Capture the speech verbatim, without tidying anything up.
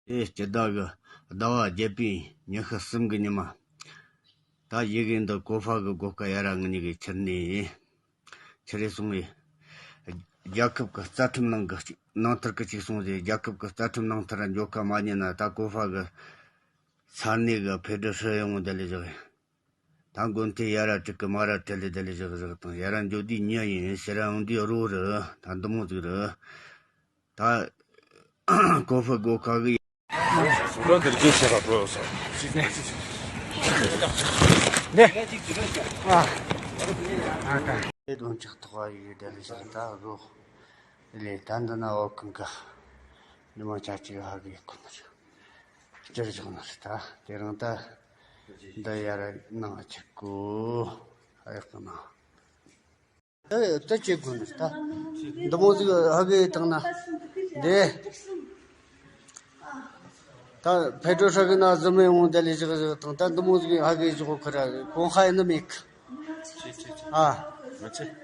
དེ་སྤྱི་ཟླ་གི་ཟླ་བ་བརྒྱད་པའི་ཉི་ཤུ་གསུམ་གི་ཉི་མ། ད་ཡི་གེ་འདི་གོ་ཧྥ་གི་སྒོ་ཁ་ཡ་ར་ང་གཉིས་ཀྱི་ཁྱེར་ནས་ཁྱེར་རེ་སོང་བས། རྒྱལ་ཁབ་ཀྱི་རྩ་ཁྲིམས་ནང་གི་ནང་ཐར་གི་ཅིག་སོང་ཟེར། རྒྱལ་ཁབ་ཀྱི་རྩ་ཁྲིམས་ནང་ཐར་འཇོག་ཁ་མ་ཉན་ན། ད་གོ་ཧྥ་གི་ས་གནས་གི་ཕེ་ཌི་ཧྲི་ཡོང་བདེ་ལེ་བཞག་ཡིན། ད་མགོན་ཐེ་ཡ་ར་ཀྲིག་གི་མ་ར་ཁྲེ་ལེ་དེ་ལེ་བཞག་བཞག་དང་། ཡ་ར་འཇོ་དུས་ཉ་ཡིན་ཟེར་ར་འོང་དུས་རོ་རི། ད་འདི་མོ་ཟིག་རི། ད་གོ་ཧྥ་སྒོ་ཁ་གི། ཟུར་ར་འདིར་གྱིས་བྱེད་པ་འགྲོ་ཡོད་ས། ནས། ཨ། ཨ་ཀ། དེ་དོན་ཆགས་ཐོག་ཡི་དེ་ལེ་བཞག་ད་རོ། ལེ་ད་འདི་ན་འོ་ཀུན་ཀ། ཉི་མ་ཆ་གཅིག་ཧ་གི་ཁོ་ན་རེད། སྤྱིར་བཞག་ན་རེད། ད་དེ་རིང་ད་འདི་ཡ་ར་ནང་ཆེ་གོ། ཨ་ཡག་གི་ན། ཨེ་ད་ཅི་དགོས་ནི་ད། འདི་མོ་ཟིག་ཧ་གི་བཏང་ན། འདི། ད་ཕེ་ཏྲོ་ཧྲ་གི་ན་ཟི་མེ་འོང་དེ་ལེ་བཞག་བཞག་དང་། ད་འདི་མོ་ཟིག་ཧ་གི་བཞག་ཁོ་ར་གོང་ཁ་ཡིན་ནི་མེད་གི། ཨ། མ་ཚད།